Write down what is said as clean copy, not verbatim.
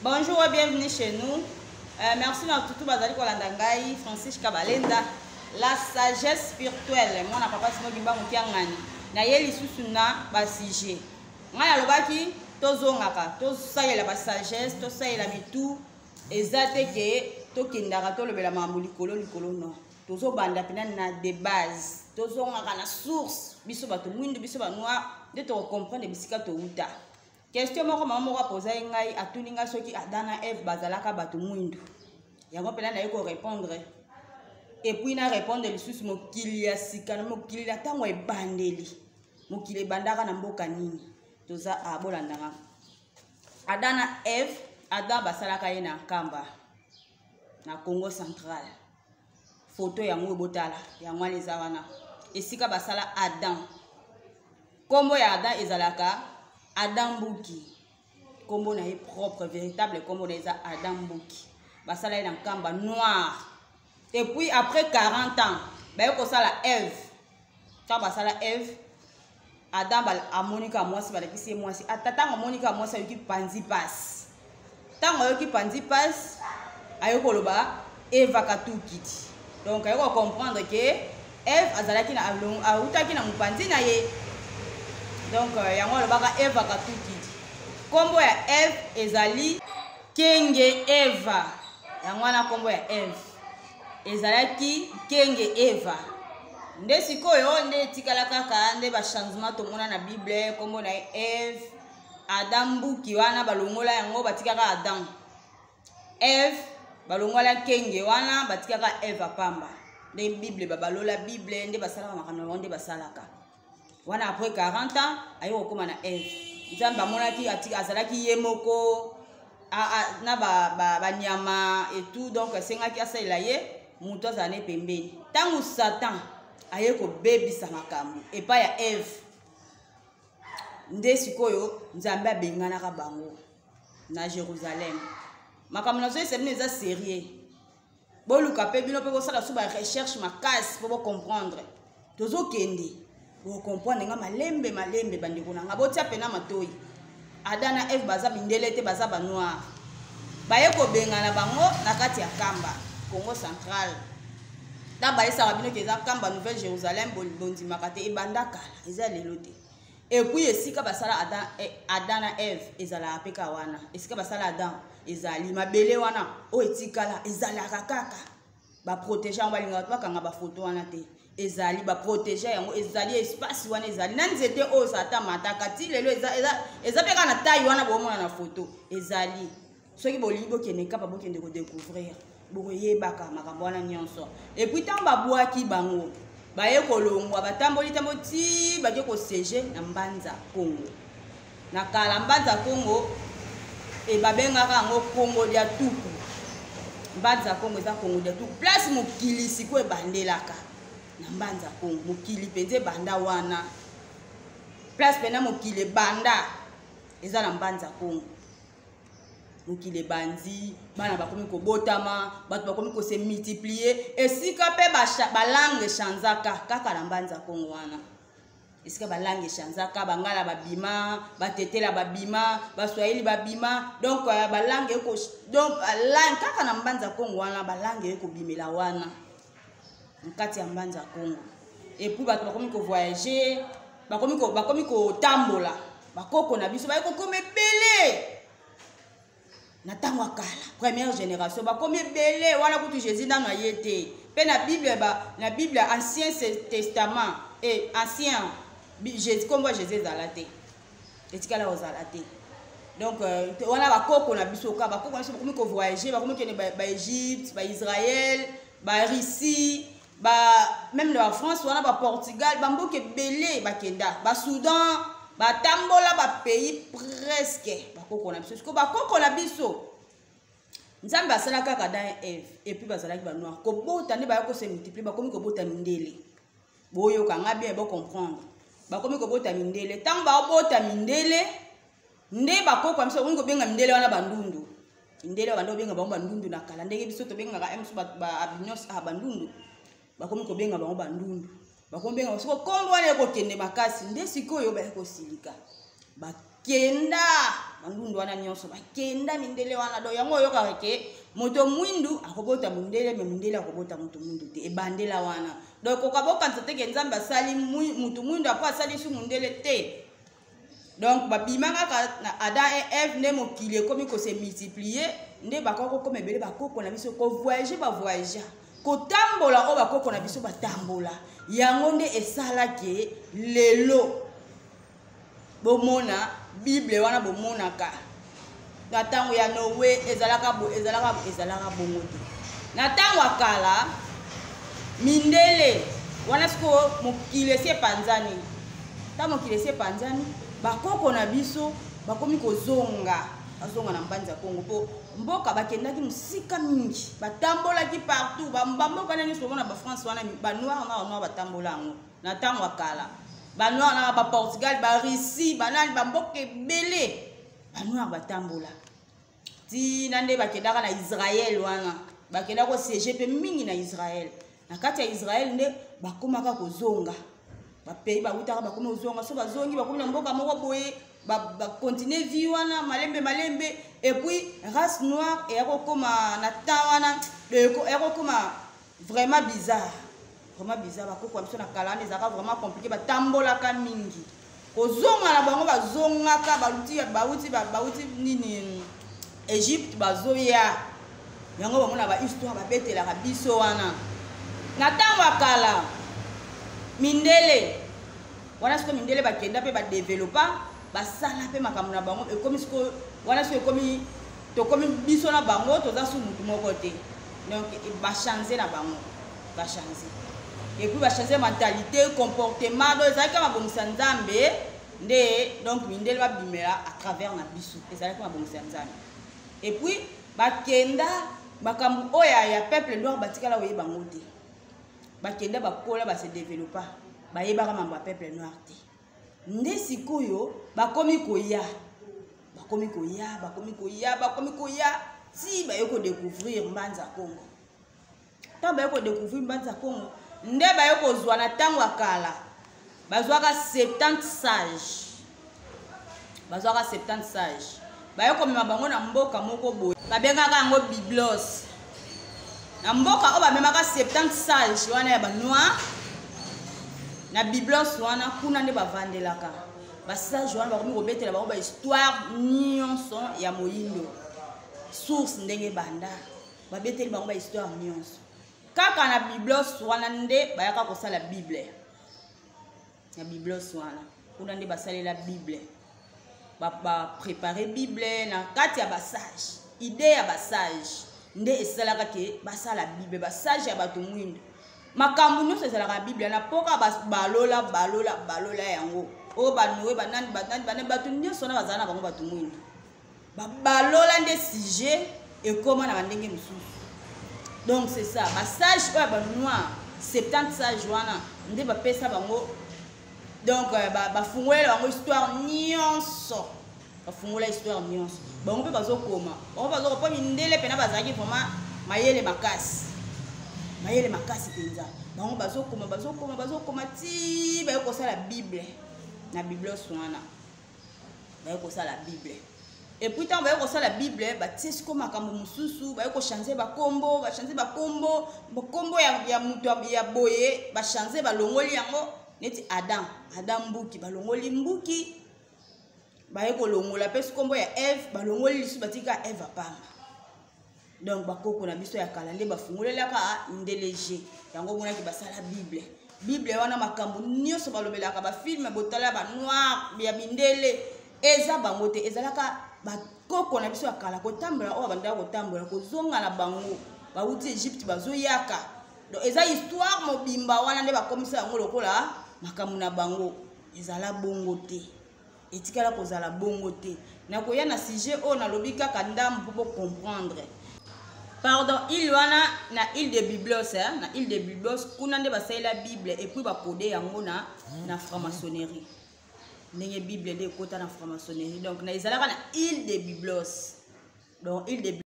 Bonjour et bienvenue chez nous. Merci na tutu bazali kolanda ngai Francis Kabalenda, la sagesse spirituelle. Mwana papa Simon Kimbangu Kiangani. Na ye lisusu na ba sujet. Ngai alobaki tozongaka, tosalela ba sagesse, tosalela mitu eza te ke tokendaka tolobela makambo likolo likolo non. Tozobanda mpena na de base, tozongaka na source. Biso bato mwindu, biso ba noir nde tokocomprendre bisika towuta. Question moko mama moko apoza ye ngai, atuni ngai soki Adam na Eve bazalaka bato mwindu. Yango mpena naye korépondre. Et puis na répondre lisusu mokili ya sika na mokili na ntango ebandeli. Mokili ebandaka na mboka nini? Toza abolandanga. Adam na Eve, Adam basalaka ye na Nkamba na Congo central. Photo yango ebotala, yango wana eza wana. Esika basala Adam. Kombo ya Adam ezalaka Adam Mbuki. Kombo na ye propre, véritable kombo na ye eza Adam Mbuki. Basala ye na Nkamba noir. Et puis après 40 ans, baye kosala Eve. Quand basala Eve, Adam amonika mwasi, balakisi ye mwasi. Ata tango amonika mwasi ayoki panzi pasi. Tango ayoki panzi pasi, ayoki koloba Eva katukiti. Donc ayoki ko comprendre que Eve azalaki na along, awutaki na mopanzi na ye. Donc yango alobaka Eva katukiti. Kombo ya Eve ezali Kenge Eva. Yango wana kombo ya Eve ezalaki Kenge Eva. Nde sikoyo nde etikala kaka nde ba changement tomona na Bible, kombo na ye Eve, Adam Mbuki wana balongola yango batikaka Adam. Eve balongola Kenge wana batikaka Eve apamba. Nde Bible babalola Bible nde basalaka makambo na bango nde basalaka. Wana après 40 ans aye kokóma na Eve. Nzambe amonaki azalaki ye moko na banyama et tout, donc asengaki asalela ye moto azala ne pembeni. Ntango Satan aye kobebisa makambo epai ya Eve, nde sikoyo Nzambe abenganaka bango na Jérusalem. Makambo nazoyesa bino eza sérieux. Boluka pe bino pe bosala su ba recherche makasi po bo comprendre. Tozokende bo comprendre nga malembe malembe bandeko na nga, botia pena matoyi. Adam na Eve baza mindele te, baza ba noir. Baye kobengana bango na kati ya Kamba, Congo central. Ta bayesaka bino ke eza Kamba Nouvelle Jérusalem, bondimaka te, ebanda kala, eza lelo te. Et puis esika basala Adam na Eve ezalaka pe ka wana. Esika basala Adam ezali mabele wana oyo etikala ezalaka kaka. Ba protéger yango, balingaka bakanga ba photo wana te. Ezali ba protéger yango, ezali espace wana ezali na nzete oyo Satan mataka ti lelo eza pe kaka na taille wana bomona na photo ezali. Soki bolingi bokende kapa bokende ko découvrir, bokoyebaka makambo wana nyonso. Et puis ntango babwaki bango baye kolongwa, batamboli tambo ti bake kosiéger na Mbanza Kongo. Na kala Mbanza Kongo e babengaka yango Kongo dia Tuku. Mbanza Kongo eza Kongo dia Tuku, place mokili sikoyo ebandelaka na Mbanza Kongo. Mokili mpenza ebanda wana, place mpena mokili ebanda eza na Mbanza Kongo. Mokili ebandi, bana bakomi kobotama, bato bakomi kose multiplier, esika pe ba langue echanzaka kaka na Mbanza Kongo wana. Esika ba langue echanzaka, bangala babima, batetela babima, baswahili babima, donc ba langue eko, donc ba langue kaka na Mbanza Kongo wana, ba langue ekobimela wana na kati ya Mbanza Kongo. Et puis bato bakomi ko voyager, bakomi kotambola, bakoko na biso baye kokoma ebele na ntango ya kala, première génération bakomi ebele wana. Kutu Jésus nano aye te, pe na Bible ba, na Bible Ancien Testament et ancien Jésus, kombo ya Jésus ezala te, etikala kozala te. Donc wana bakoko na biso ka, bakoko na biso bakomi ko voyager, bakomi kokende ba Égypte, ba Israël, ba Russie, ba même na France wana, ba Portugal, ba mboka ebele bakenda, ba Soudan, batambola ba pays presque bakoko na biso. Siko bakoko na biso Nzambe asala kaka Adam et Eve, et puis bazalaki ba noir. Kobota nde baya ko se multiplier, bakomi kobota mindele. Boyoka nga bien, bo comprendre. Bakomi kobota mindele. Tango baobota mindele nde bakoko na biso bakomi kobenga mindele wana bandundu. Mindele banda kobenga bango bandundu na kala, ndenge biso tobengaka M ba abinos a bandundu. Bakomi kobenga bango bandundu. Bakomi kobenga bango siko kombo wana ekokende makasi, nde sikoyo baye kosilika. Bakenda, Bandundu wana nyonso bakenda mindele wana. Donc yango oyokaka ke moto mwindu akobota mondele, me mondele akobota moto mwindu te. Ebandela wana. Donc koka bokanisa te ke Nzambe asali moto mwindu apo asali su mondele te. Donc babima kaka na Adam et Eve, nde mokili ekomi kose multiplier, nde bakoki kokoma ebele. Bakoko na biso kovoyage, bavoyage, kotambola oyo bakoko na biso batambola, yango nde esalaki lelo bomona Bible wana. Bomonaka na ntango ya Noe ezalaka ezalaka ezalaka bongo te. Na ntango ya kala, mindele wana, sikoyo mokili esi epanzani. Ntango mokili esi epanzani, bakoko na biso bakomi kozonga, bazonga na Mbanza ya Kongo, mpo mboka bakendaki mosika mingi, batambolaki partout. Bamboka na nyonso bomona, baFrance wana, banoir na banoir batambola yango na ntango ya kala. Banoir na baPortugal, baRussie, banani, bamboka ebele banoir batambola ntina nde bakendaka na Israel wana. Bakenda kosiéger mpe mingi na Israel. Na kati ya Israel nde bakomaka kozonga bapays bawutaka. Bakomi kozonga, so bazongi, bakomi na mboka moko boye, bacontinue vie wana malembe malembe. Et puis race noire eya kokóma na temps wana, eya kokóma vraiment bizarre, vraiment bizarre. Bakoko ya biso na kala wana ezalaka vraiment compliqué. Batambolaka mingi, kozonga na bango, bazongaka, baluti, bauti, bauti nini, Egypte, bazoya. Yango bamona bahistoire babetelaka biso wana na ntango ya kala. Mindele wana sikoyo, mindele bakenda mpe badevelopa, basala mpe makambo na bango. Ekomi sikoyo wana, sikoyo ekomi, tokomi biso na bango toza su mutu moko te. Donc bachange na bango, bachange et puis bachange mentalité, comportement. Donc ezalaki mabongisa Nzambe nde. Donc mindele babimela à travers na biso, ezalaki mabongisa Nzambe. Et puis bakenda, makambo oyo ya peuple noir batikala koyeba yango te. Bakenda, bakola, base développa, bayebaka mambo ya peuple noir te. Nde sikoyo bakomi koya, bakomi koya, bakomi koya, bakomi koya ti baye kodécouvrir Mbanza Congo. Ntango baye kodécouvrir Mbanza Congo, nde baye kozwa, na ntango ya kala bazwaka 70 sage, bazwaka 70 sage, baye komema bango na mboka moko boye babengaka yango Biblos. Na mboka oyo bamemaka 70 sage wana ya banoir na Biblos wana, kuna nde bavandelaka basage wana. Bakomi kobetela bango bahistoire nyonso ya moyindo, source ndenge banda. Babeteli bango bahistoire nyonso kaka na Biblos wana. Nde bayaka kosala Bible na Biblos wana. Kuna nde basalela Bible, baprépare Bible na kati ya basage. Idée ya basage nde esalaka ke basala Bible. Basage ya bato mwindu, makambo nyonso ezalaka na Bible na mpoka. Balola, balola, balola yango oyo banoe, banani, banani, banani, bato nyonso wana bazala na bango bato mwindu. Balola nde sujet ekóma na bandenge mosusu. Donc c'est ça, basage oyo ya banoir, 70 sage wana nde bapesa bango. Donc bafungolela bango histoire nyonso, bafungola histoire nyonso. Bango mpe bazokoma, bango bazokoma, mpo mindele mpena bazalaki vraiment mayele makasi, mayele makasi mpenza. Bango bazokoma, bazokoma, bazokoma ti baye kosala Bible na Biblos wana. Baye kosala Bible et puis ntango baye kosala Bible, batie siko makambo mosusu, baye kochange bakombo, bachange bakombo, bakombo ya moto ya boye bachange, balongoli yango neti Adam, Adam Mbuki, balongoli Mbuki. Baye kolongola mpe sikombo ya Eve, balongoli lisusu, batika Eve apamba. Donc bakoko na biso ya kala nde bafungolelaka ndele g yango. Omonaki basala Bible. Bible wana, makambo nyonso balobelaka, bafilme botala, banoir ya mindele, eza bango te, ezalaka bakoko na biso ya kala. Kotambola oyo bandaka kotambola, kozonga na bango, bawuti Egypte, bazoyaka. Donc eza histoire mobimba wana nde bakomisa yango lokola makambo na bango. Ezala bongo te, etikala kozala bongo te. Nakoya na sujet oyo, nalobi kaka ndambu mpo bocomprendre. Pardon, île wana na île de Biblos, hein? Na île de Biblos kuna nde basalela Bible et puis bakode yango na franc-maçonnerie. Ndenge Bible nde ekota na franc-maçonnerie, donc na ezalaka na île de Biblos. Donc île de